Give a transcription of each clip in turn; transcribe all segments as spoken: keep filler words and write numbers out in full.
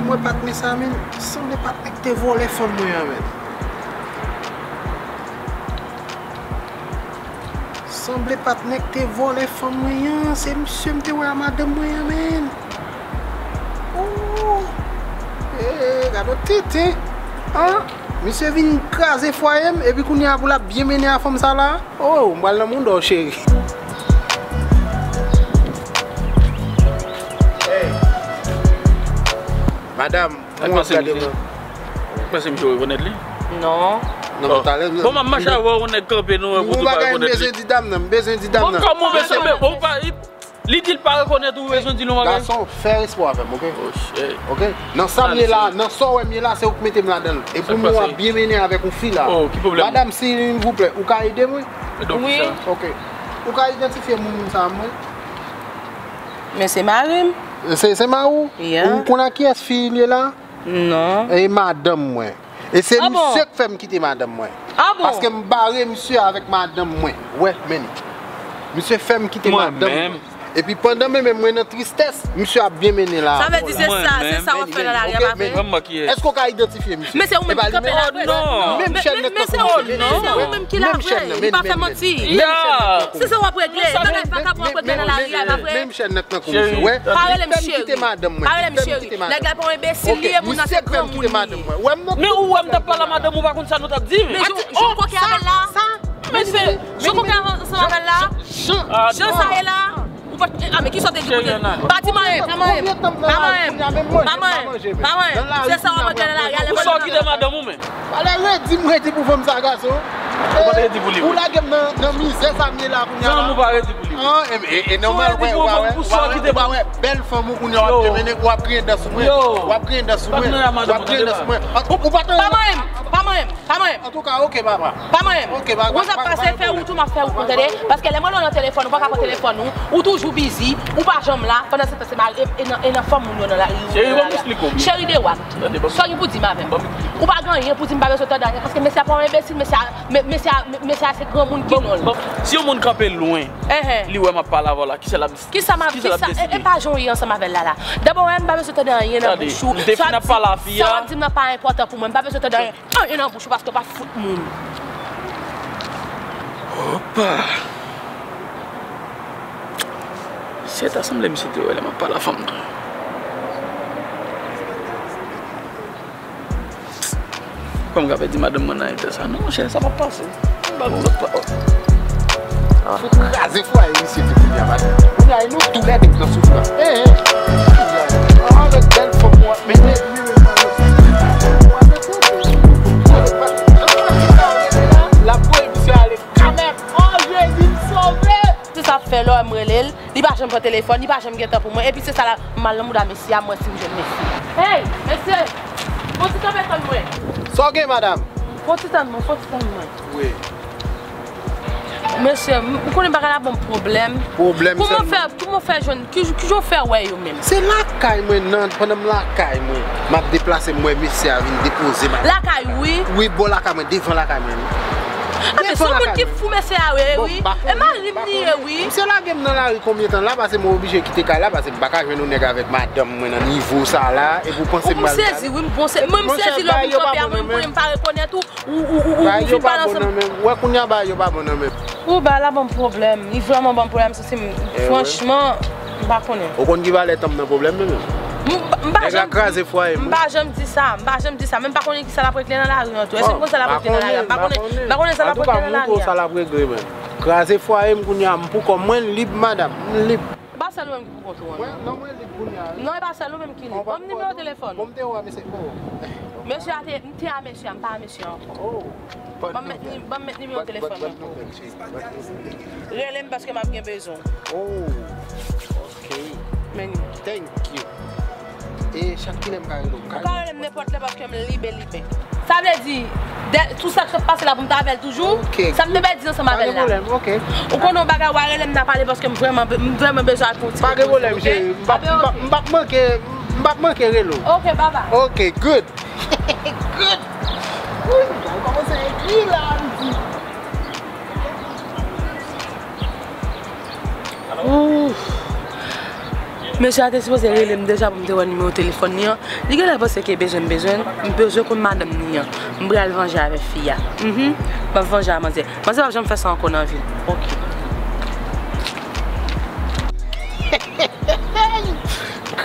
Mwen patnè sa, men, sanble patnè k te vòlè fanm mwen an, men. Sanble patnè k te vòlè fanm mwen an, se misye m te wè a madanm mwen an, men. Oh! Eh, gade yon tenten. An, misye vin kraze fwaye m, epi kounye a pou l ap byen mennen a fanm sa la. Oh, m pral nan moun dò, cheri. Hey. Madam, kòman w ap gade mwen? Ou panse misye rekonèt li? Non. Non, men talè. Bon, m ap mache avè w, yon nèg kanpe, nou wè, pou tou pa rekonèt li. Yon bagay m bezwen di dam nan, m bezwen di dam nan. Bon, kòman w bezwen, bon, pa, li di l pa rekonèt ou, bezwen di l yon bagay. Gason, fè respè avè m, oke? Oh, shit. Oke? Nan sa m ye la, nan sa w wè m ye la, se ou k mete m ladan l. E pou m wè w ap byen mennen avèk yon fi la. Oh, ki pwoblèm? Madam, silvouplè, ou ka ede mwen? Ede w ki sa? Wi. Oke. Ou ka idantifye moun sa mwen? Men se mari m. Se, se mari w? Yeah. Ou konn ak kiyès fi l ye la? Non. E madanm mwen. E se misye k fè m kite madanm mwen. Ah bon? Paske m bare misye avèk madanm mwen. Wè, men. Misye fè m kite madanm mwen. Epi pandan menm mwen nan tristès, misye ap byen mennen la. Sa vle di se sa, se sa w ap fè nan lari a, pa vre? Èske w ka idantifye misye? Men se ou menm ki kanpe la, vre? Menm chèn nèg tankou misye. Men se ou menm ki la, vre? Li pa fè manti. Se sa w ap regle. Bagay vakabon ap regle nan lari a, pa vre? Menm chèn nèg tankou misye. Wè. Pa rele m cheri. Pa rele m cheri. Nèg la pa yon enbesil, li ye moun nan se granmoun li ye. Men ou wè m t ap pale a madanm ou, pa konn sa nou t ap di, men. Men jan w koke avè l la. Men se jan w koke ansanm avè l la. Jan sa ye la. Ou pa t, a, men kisa w te di pou tèt? Pa di m anyen, pa manyen m. Pa manyen m. Pa manyen m. Pa manyen m. Se sa w ap regle nan lari a, lè. Pou sa w kite madanm ou, men. Pale redi m, redi pou fanm sa, gason. Ou pa t redi pou li, wi. Ou lage m nan, nan mizè sa m ye la kounye a la. Zanmi, ou pa redi pou li, wi. An, e, e, e nòmal, wè, ou pa wè, ou pa wè, bèl fanm ou kounye a, w ap mennen, w ap griyen dan sou mwen. W ap griyen dan sou mwen. W ap griyen dan sou mwen. Ou, ou pa t. Pa manyen m, pa manyen m, pa manyen m. Antouka, oke, papa. Pa manyen m. Oke, papa. Ou konn sa k pase, fè wout ou, m ap fè wout mwen, tande? Paske lè mwen rele w nan telefòn, ou pa ka pran telefòn ou, ou toujou bizi, ou pa janm la, pandan se tan se mari, e, e nan, e nan fanm moun yo nan lari yo. Cheri, ban m esplike w byen. Cheri de wat. Sa w gen pou di m avè m? Ou pa gen anyen pou di m, pa bezwen tande anyen, paske mesye a pa yon enbesil, mesye a, me-, mesye a, me-, mesye a se granmoun ki non l. Si yon moun kanpe lwen, li wè m ap pale avè w la, kisa l ap, kisa l ap deside? E, e pa jan w ye ansanm avè l la, la. Dabò, wè, m pa bezwen tande anyen nan bouch ou. Sa w ap di m nan pa enpòtan pou mwen, m pa bezwen tande anyen. Anyen nan bouch ou paske w pa fout moun. Opa! Misye ta sanble misye te wè lè m ap pale a fanm nan. Kòm m ka pèdi madanm mwen nan eta sa. Non, monchè, sa p ap pase. M ba nou lòt pawòl. Fò kraze fwaye misye tou kounye a, paske kounye a, e nou toulède k nan soufrans. Eh, eh. An, avèk bèl fanm w ap mennen. L ap voye misye ale kanmenm. Oh, Jezi, m sove! Se sa ap fè lè m rele l, li pa janm pran telefòn, li pa janm gen tan pou mwen. Epi se sa la, m al nan mouda mesye a, m wè si m jwenn mesye. Hey, mesye! Fon ti kanpe tann mwen. Sa w gen, madanm? Fon ti tann mwen, fon ti tann mwen. Wi. Mesye, m, ou konnen bagay la ban m pwoblèm. Pwoblèm sèlman. Kòman fè, kòman fè jwenn, ki, ki jan w fè wè yo menm? Se lakay mwen nan, pandan m lakay mwen, m ap deplase, m wè mesye a vin depoze m. Lakay ou, wi? Wi, bò lakay mwen, devan lakay mwen. A, men se yon moun ki fou mesye a, wi, wi. E mari m li ye, wi. Misye lage m nan lari konbyen tan la, paske mwen oblije kite kay la, paske m pa ka jwenn yon nèg avèk madanm mwen nan nivo sa la, epi w panse m pral gade. Ou m sezi, wi, m panse, mwen m sezi lè w vin kanpe a mwen, m konnen m pa rekonèt ou. Ou, ou, ou, ou, ou fin pale ansanm. Ou wè kounye a bagay yo pa bon nan men m. Ou bagay la ban m pwoblèm. Li vrèman ban m pwoblèm, santi m, franchman, m pa konnen. Ou konn ki valè tan m nan pwoblèm nan men m. M, m pa janm, nèg la kraze fwaye m, m pa janm di sa, m pa janm di sa, men m pa konnen kisa l ap regle nan lari an tou. Èske m konn sa l ap regle nan lari an? M pa konnen, m pa konnen sa l ap regle nan lari an. Antouka, m montre w sa l ap regle, men. Kraze fwaye m kounye a, m poukò m, mwen, m lib, madanm, m lib. E pa sèl ou menm ki pou kont ou an, non. Non, mwen lib kounye a, wi. Non, e pa sèl ou menm ki lib. Ban m nimewo telefòn ou. Bon, m te wè mesye. Oh. Mesye a te, m te a mesye a, m pa a mesye a ankò. Oh. Ban m met ni-, ban m met nimewo telefòn mwen pou ou. Rele m paske m ap gen bezwen w. Oh. Ok. Men. Thank you. E chak kilè m ka rele w? Ou ka rele m nenpòt lè paske m libe, libe. Sa vle di, dè, tout sa k sot pase la pou m ta avè l toujou? Ok, sa m te pèdi ansanm avè l la. Pa gen pwoblèm, ok. Ou konnen yon bagay, w a rele m, n a pale paske m vrèman, m vrèman bezwen al fè yon ti repoze, ok? Pa gen pwoblèm, cheri. M p ap, m p ap, m p ap manke, m p ap manke rele w. Ok, baba. Ok, good. Good. Wouyy, bagay kòmanse ekri la, m di. Ouf. Mesye a te sipoze rele m deja pou m te wè nimewo telefòn li an. Li genlè panse ke bezwen m bezwen l, m bezwen konn madanm li an. M pral vanje avèk fi a. Mhm. M ap vanje a manzè. Manzè p ap janm fè sa ankò nan vi l. Ok.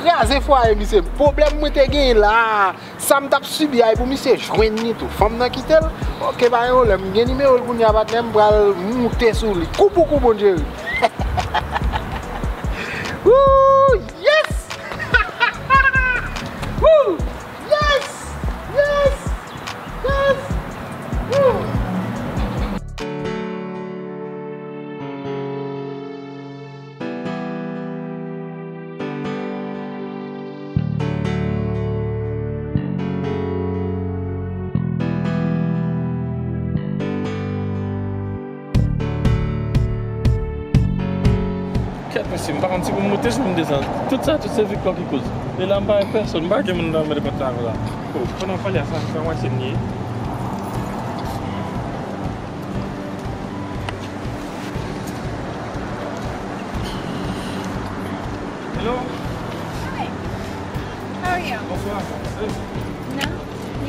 Kraze fwaye misye. Pwoblèm mwen te genyen la. Sa m t ap sibi a, e pou misye jwenn li tou. Fanm nan kite l. Ok, pa gen pwoblèm. M gen nimewo l kounye a, patnè, m pral moute sou li. Kou pou kou, Bondye. Woo! Yes! Woo! Yes! Yes! Yes! Woo! Kèt mesye, m pa konn si pou m moute, si pou m desann. Tout sa, tout se Victor ki koz. E la, m pa wè pèsonn, m pa gen moun nan mete kontak la. Oh, pandan w pale a sa, sa w wè se m ye. Hello. Hi. How are you? Bonswa. Hey. No?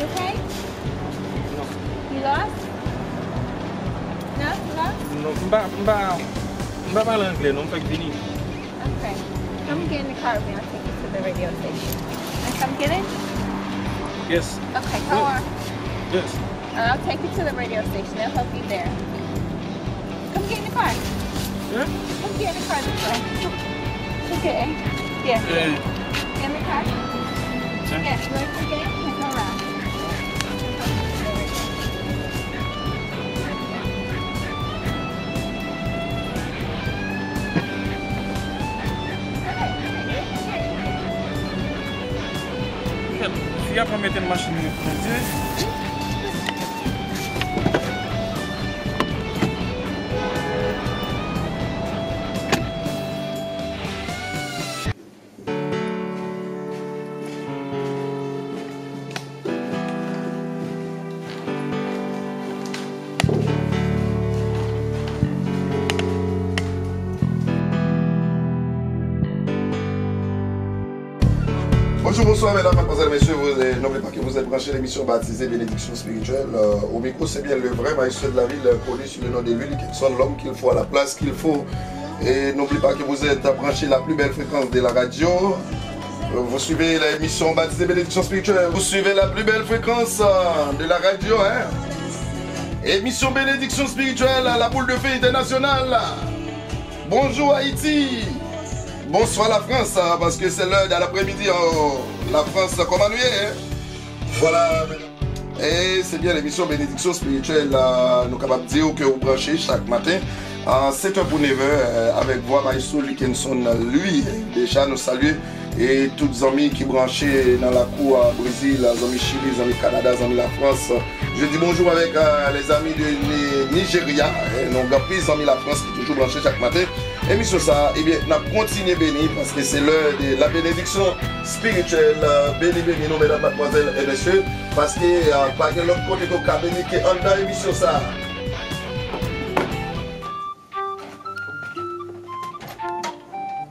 You okay? No. You lost? No? You lost? No, m pa, m pa, m pa pale anglè, non, m fèk vini. Okay. Come get in the car with me. I'll take you to the radio station. And come get in? Yes. Okay, come on. Yes. I'll take you to the radio station. They'll help you there. Come get in the car. Huh? Come get in the car, this way. Okay. Yeah. Yeah. Get in the car. Huh? Yeah, you want to get in? Come around. Fi a pa mete machin nan. Bonjour, bonsoir, mesdames, mademoiselles, messieurs. Vous, euh, n'oubliez pas que vous êtes branchés à l'émission baptisée Bénédiction Spirituelle. Euh, au micro, c'est bien le vrai maestro de la ville, euh, connu sous le nom de Willy Kenson, l'homme qu'il faut à la place qu'il faut. Et n'oublie pas que vous êtes branché la plus belle fréquence de la radio. Vous suivez l'émission baptisée Bénédiction Spirituelle. Vous suivez la plus belle fréquence, euh, de la radio, hein. Émission Bénédiction Spirituelle, la boule de feu internationale. Bonjour Haïti. Bonsoir la France, hein, parce que c'est l'heure de l'après-midi, oh, la France, comment nous est, hein. Voilà. E se byen emisyon Benediksyon Espirityèl la, nou kapab di w ke w branche chak maten a sèt è pou nèf è, e, avèk vwa Maestro Luckenson Louis. Deja nou salye e tout zanmi ki branche nan lakou a Brezil, zanmi Chili, zanmi Kanada, zanmi Lafrans. Je dis bonjour avec, euh, les amis de Ni-, Nigeria. E nou gen anpil zanmi Lafrans ki toujou branche chak maten. Emisyon sa, ebyen, n ap kontinye beni, paske se lè de la bénédiction spirituelle. Beni, beni nou, medam, madmwazèl e mesye, paske, ah, pa gen lòt kote ke w ka beni ke anndan emisyon sa.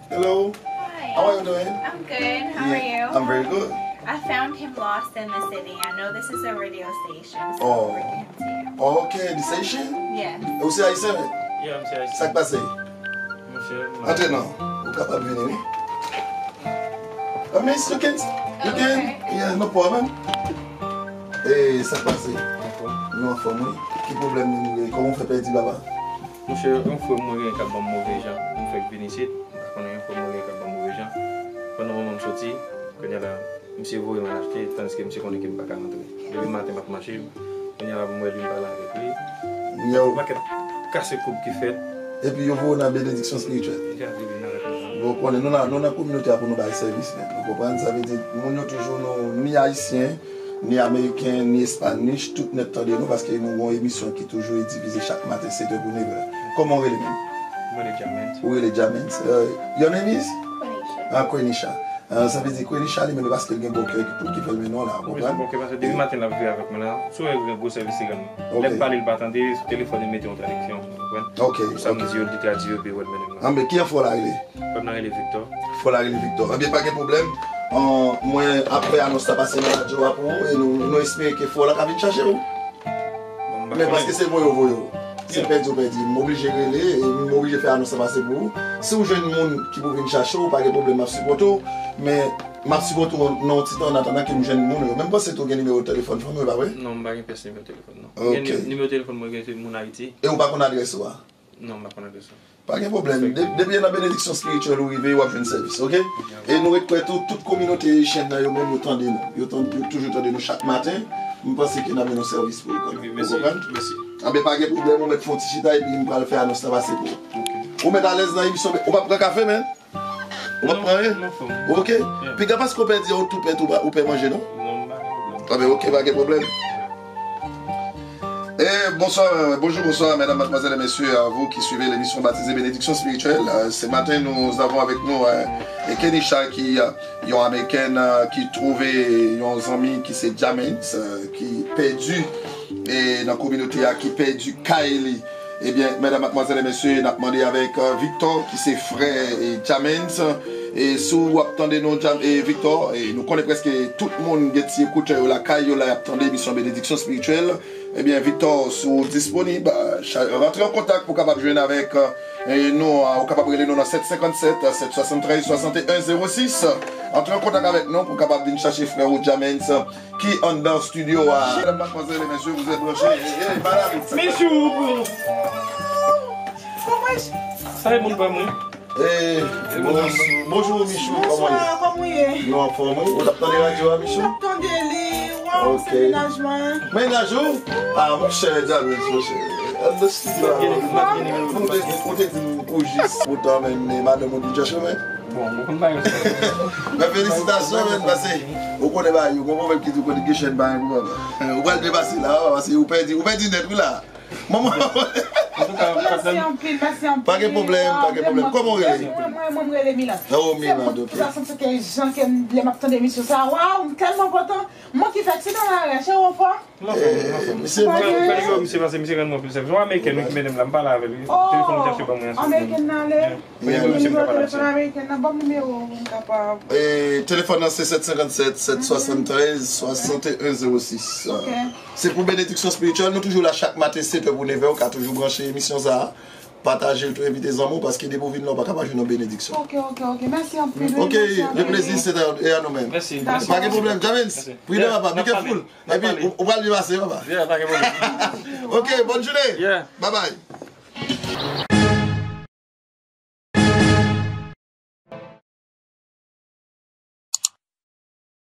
Hello. Hi. How are you doing? I'm good. How are you? Yeah, I'm very good. I found him lost in the city. I know this is a radio station, so I'm bringing him to you. Oh, okay, the station? Yes. Ou se ayisyen, wi? Yeah, I'm Haitian. Sa k pase? Monchè, m... Antre non. Ou kapab vini, wi. Uh, Miss, you can, you can, okay. Yeah, no problem. E sa k pase? Anfòm. Nou anfòm, wi. Ki pwoblèm nou ye? Kòman w fè pèdi papa? Monchè, yon frè mwen gen k ap ban m move jan. M fèk vin isit, m pa konnen yon frè mwen gen k ap ban m move jan. Pandan moman m soti, kounye a la, misye voye m al achte, tandiske misye konnen ke m pa ka rantre. Depi maten m ap mache, kounye a la pou m wè li, m pale avèk li. Yon pakèt kase koub ki fèt. Epi yo voye w nan benediksyon espirityèl. Deja vin avèk mwen. Bon, konnen nou nan, nou nan kominote a pou nou bay sèvis, men. Ou konprann? Sa vle di, moun yo toujou, nou, ni ayisyen, ni ameriken, ni espanich, tout nèt tande nou, paske nou gon emisyon ki toujou divize chak maten, sèt è pou nèf è. Kòman w rele menm? Mwen rele Jamens. Ou rele Jamens. Euh, your name is? Quenisha. Ah, Quenisha. Ah, sa vle di Quenisha li menm paske l gen bon kè ki, ki fè l mennen w la, ou konprann? Wi, se bon kè, paske depi maten l ap viv avèk mwen la. Si w wè l gen gwo sèvis li rann mwen. Ok. Lè m pale, l pa tande, sou telefòn li mete yon tradiksyon. Ok, ok. Samdi yo, li te a di yo pe wè l mennen m nan. Anben, ki an fò la rele? Fò la rele Victor. Fò la rele Victor. Anben, pa gen pwoblèm. An, mwen ap fè anons la pase nan radyo a pou ou e nou, nou espere ke fò la ka vin chache ou. Men paske se voye ou voye ou. Se pèdi ou pèdi. M oblije rele e m oblije fè anons la pase pou ou. Si ou jwenn moun ki pou vin chache ou, pa gen pwoblèm, m ap sipòte ou. Men m ap sipòte ou nan yon ti tan, an atandan ke m jwenn moun yo. Men m panse tou gen nimewo telefòn fanmi w, pa vre? Non, m pa gen pyès nimewo telefòn, non. Ok. Gen ni-, nimewo telefòn mwen gen se moun Ayiti. E ou pa konn adrès ou a? Non, m pa konn adrès la. Pa gen pwoblèm. De-, depi e nan benediksyon espirityèl ou rive, w ap jwenn sèvis, ok? E nou ret kwè tou, tout kominote Echèn nan, yo menm, yo tande nou. Yo tan-, yo toujou tande nou chak maten. M panse ke n ap jwenn yon sèvis pou ou kanmenm. Ou konprann? Anben, pa gen pwoblèm, ou mèt fè yon ti chita epi m pral fè anons la pase pou ou. Ou mèt alèz nan emisyon, ou p ap pran kafe, men? Ou p ap pran anyen? Ok. Piga paske ou pè di ou tou pè tou, ou pè manje, non? Anben, ok, pa gen pwoblèm. Et bonsoir, euh, bonjour, bonsoir, mesdames, mademoiselles et messieurs, à vous qui suivez l'émission Baptisé Bénédiction Spirituelle. Euh, ce matin, nous avons avec nous, euh, Kenisha, ki, euh, yon Amerikèn, euh, ki twouve yon zanmi ki se Jamens, euh, ki pèdi, e nan kominote a, ki pèdi kay li. Ebyen, medam, madmwazèl e mesye, n ap mande avèk, euh, Victor, ki se frè, e, Jamens. E si w ap tande nou, Jam-, e, Victor, e nou konnen prèske tout moun gen ti ekoutè yo lakay yo la, y ap tande emisyon Benediksyon Espirityèl. Ebyen, Victor, si w disponib, euh, cha-, rantre an kontak pou w kapab jwenn avèk, euh, nou, euh, ou kapab rele nou nan sèt senkannsèt, sèt swasanntrèz, swasanteyen zewo sis. Antre an kontak avèk nou pou w kapab vin chache frè ou Jamens, ki anndan estidyo a. Medam, madmwazèl e mesye, vous êtes branchés. Hey, hey, madam. Michou! Kòman? Sa e moun pa mwen. Hey, bonjou, Michou, kòman w ye? Bonswa, kòman w ye? Nou anfòm, wi. Ou t ap tande radyo a, Michou? M t ap tande li. Waw, se mennaj mwen. Mennaj ou? Ah, monchè, Jamens, monchè. Anndan estidyo a. Ou te, ou te di m ou jis. Poutan, men, men, madanm ou te chache, men. Bon, ou konn bagay sa. Men felisitasyon, men, paske ou konnen bagay yo, gon pwoblèm ki di w konnen gen chèn bagay pou papa. Ou pral depase la, papa, se ou pèdi, ou pèdi nèt, wi la. Manman. Antouka, mèsi anpil, mèsi anpil. Pa gen pwoblèm, pa gen pwoblèm. Kòman w rele? Mwen, mwen, mwen, mwen rele Milan. Oh, Milan, ok. Se pou sa, se ke jan ke m, lè m ap tande emisyon sa, waw, m tèlman kontan. Mwen ki fè aksidan la, cheri, w anfòm? M anfòm, m anfòm. Misye, mwen, mwen, mwen, misye, pase misye rann mwen pil sèvis. Yon amerikèn, wi, ki mennen m la, m pale avè l, wi. Telefòn li chache ban mwen an. Amerikèn nan ale. Mwen gen nimewo telefòn amerikèn nan, ban m nimewo w pou m kapab. E, telefòn nan se sèt senkannsèt, sèt swasanntrèz, swasanteyen zewo sis. Ok. Se pou Benediksyon Espirityèl, nou toujou la chak maten, sèt è pou nevè, ou ka toujou branche emisyon sa a. Pataje l tou, envite zanmi w, paske depi w vin la, ou pa ka pa jwenn yon benediksyon. Ok, ok, ok. Mèsi anpil, wi, mèsi anpil. Ok, le plaisir, c'est à, est à nous-mêmes. Mèsi, mèsi. Pa gen pwoblèm, Jamens. Mèsi. Pridan, papa, be careful. Epi, ou, ou pral depase, papa. Yeah, pa gen pwoblèm. Ok, bonne journée. Yeah. Bye bye.